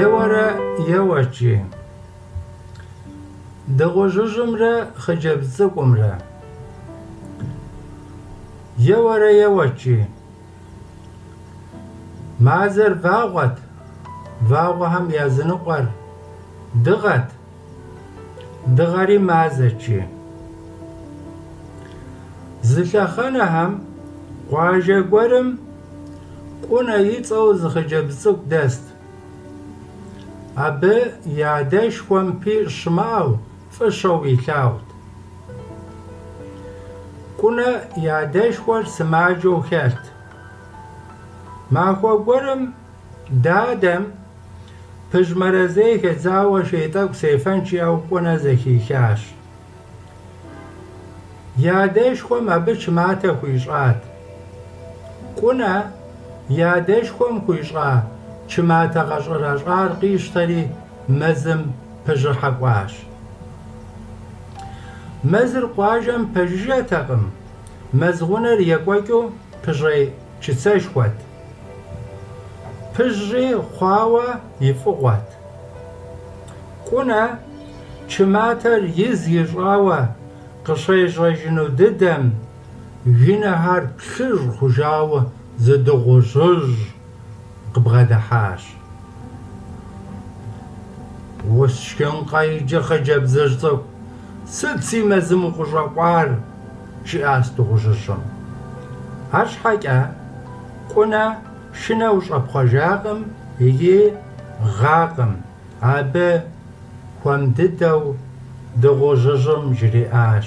Еуэрэ еуэт, жи. Дыгъужьыжьымрэ хъыджэбз цӏыкӏумрэ. Еуэрэ еуэт, жи. Мазэр вагъуэт, вагъуэхэм я зыныкъуэр дыгъэт, дыгъэри мазэт, жи. Зы лъэхъэнэхэм къуажэ гуэрым Кӏунэ и цӏэу зы хъыджэбз цӏыкӏу дэст. Абы и адэшхуэм пищӏ щымыӏэу фӏыщэу илъагъут. Кӏунэ и адэшхуэр сымаджэу хэлът. Махуэ гуэрым дадэм пыжь мэрэзей хедзауэ шей тӏэкӏу сефэнт жиӏэу Кӏунэ зэхихащ. И адэшхуэм абы чы матэ хуищӏат. Кӏунэ и адэшхуэм хуищӏа чы матэ гъэщӏэрэщӏар къищтэри мэзым пыжьыхьэ кӏуащ. Мэзыр къуажэм пэжыжьэтэкъым, мэз гъунэр екӏуэкӏыу пыжьей чыцэшхуэт. Пыжьи хъуауэ и фӏыгъуэт. Кӏунэ чы матэр из ищӏауэ къыщежьэжыну дыдэм и нэхэр плъыжь хъужауэ зы дыгъужьыжь къыбгъэдыхьащ. Усшхынкъэ иджы, хъыджэбзыжь цӏыкӏу, сыт си мэзым укъыщӏэкӏуар? жиӏащ дыгъужьыжьым. Арщхьэкӏэ Кӏунэ шынэу щӏэпхъуэжакъым икӏи гъакъым. Абы хуэм дыдэу дыгъужьыжьым жриӏащ: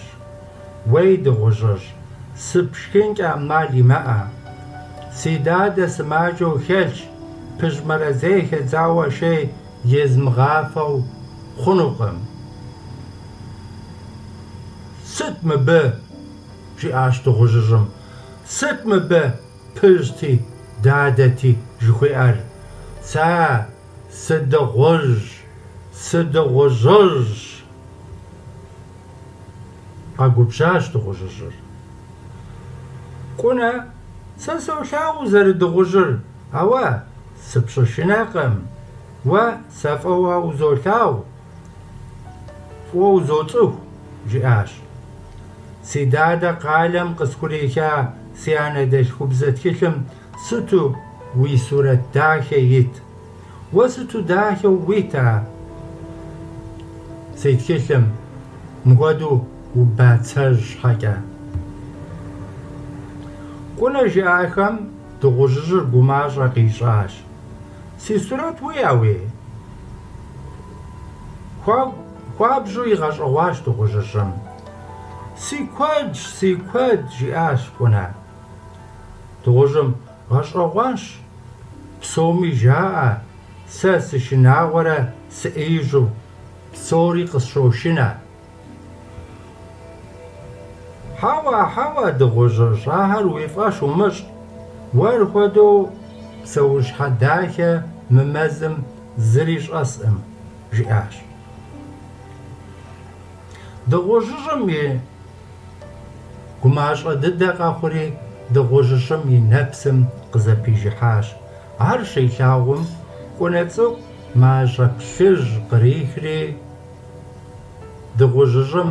Уей, дыгъужьыжь, сыпшхынкӏэ ӏэмал имыӏэ. Си дадэ сымаджэу хэлъщ, пыжь мэрэзей хедзауэ шей езмыгъафэу хъунукъым. Сыт мыбы? жиӏащ дыгъужьыжьым. Сыт мыбы пыжьти, дадэти жыхуиӏэр? Сэ сыдыгъужь, сыдыгъужьыжьщ! Къэгубжьащ дыгъужьыжьыр. Кӏунэ, сэ солъагъу узэрыдыгъужьыр, ауэ сыпщышынэкъым. Уэ сэ фӏыуэ узолъагъу, фӏыуэ узоцӏыху, жиӏащ. Си дадэ къалэм къысхуриха си анэдэлъхубзэ тхылъым сыту уи сурэт дахэ ит. Уэ сыту дахэу уит а си тхылъым, мыхуэдэу убацэжь щхьэкӏэ. Кӏунэ жиӏахэм дыгъужьыжьыр гумащӏэ къищӏащ. Си сурэт уиӏэ уи? Хуабжьу игъэщӏэгъуащ дыгъужьыжьым. Си куэдщ, си куэд, жиӏащ Кӏунэ. Дыгъужьым гъэщӏэгъуэнщ, псоми жаӏэ, сэ сышынагъуэрэ сыӏеижьу, псори къысщошынэ. Хьэуэ, хьэуэ, дыгъужьыжь, ахэр уи фӏэщ умыщӏ, уэр хуэдэу псэущхьэ дахэ мы мэзым зыри щӏэсӏым, жиӏащ. Дыгъужьыжьым и гумащӏэ дыдэ къэхъури, дыгъужьыжьым и нэпсым къызэпижыхьащ. Ар щилъагъум, Кӏунэ цӏыкӏу мащӏэ плъыжь кърихри, Дыгъужьыжьым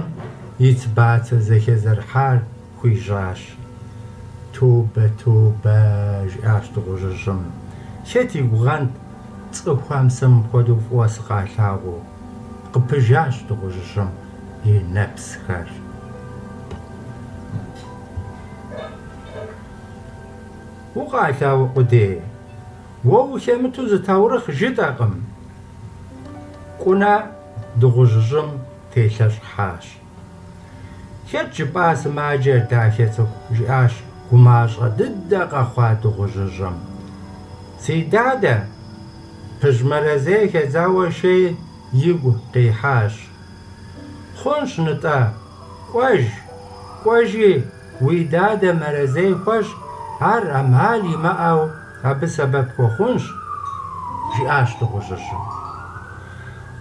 и цы бацэ зэхэзэрыхьар хуищӏащ. Тобэ, тобэ, жиӏащ дыгъужьыжьым. Хэт и гугъэнт цӏыхухэм сэ мыпхуэдэу фӏыуэ сыкъалъагъуу? Къыпыжащ дыгъужьыжьым и нэпсхэр. Укъалъагъу къудей, уэ ухэмыту зы таурыхъ жытӏэкъым. Кӏунэ дыгъужьыжьым телъэщӏыхьащ. Хэт жыпӏа сымаджэр, дахэ цӏыкӏу, жиӏащ гумащӏэ дыдэ къэхъуа дыгъужьыжьым. Си дадэ, пыжь мэрэзей хедзауэ шей игу къихьащ. Хъунщ, нытӏэ, кӏуэж, кӏуэжи, Уи дадэ мэрэзей хуэщӏ, ар ӏэмал имыӏэу абы сэбэп хуэхъунщ, жиӏащ дыгъужьыжьым.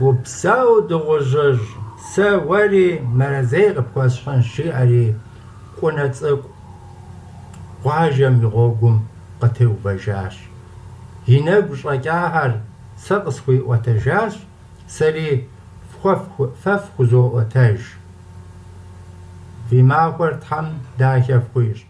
Упсэу, дыгъужьыжь, сэ уэри мэрэзей къыпхуэсхьынщ, жиӏэри Кӏунэ цӏыкӏу къуажэм и гъуэгум къытеувэжащ. И нэгу щӏэкӏахэр. сэ къысхуиӏуэтэжащ, сэри фэ фхузоӏуэтэж. Фи махуэр Тхьэм дахэ фхуищӏ.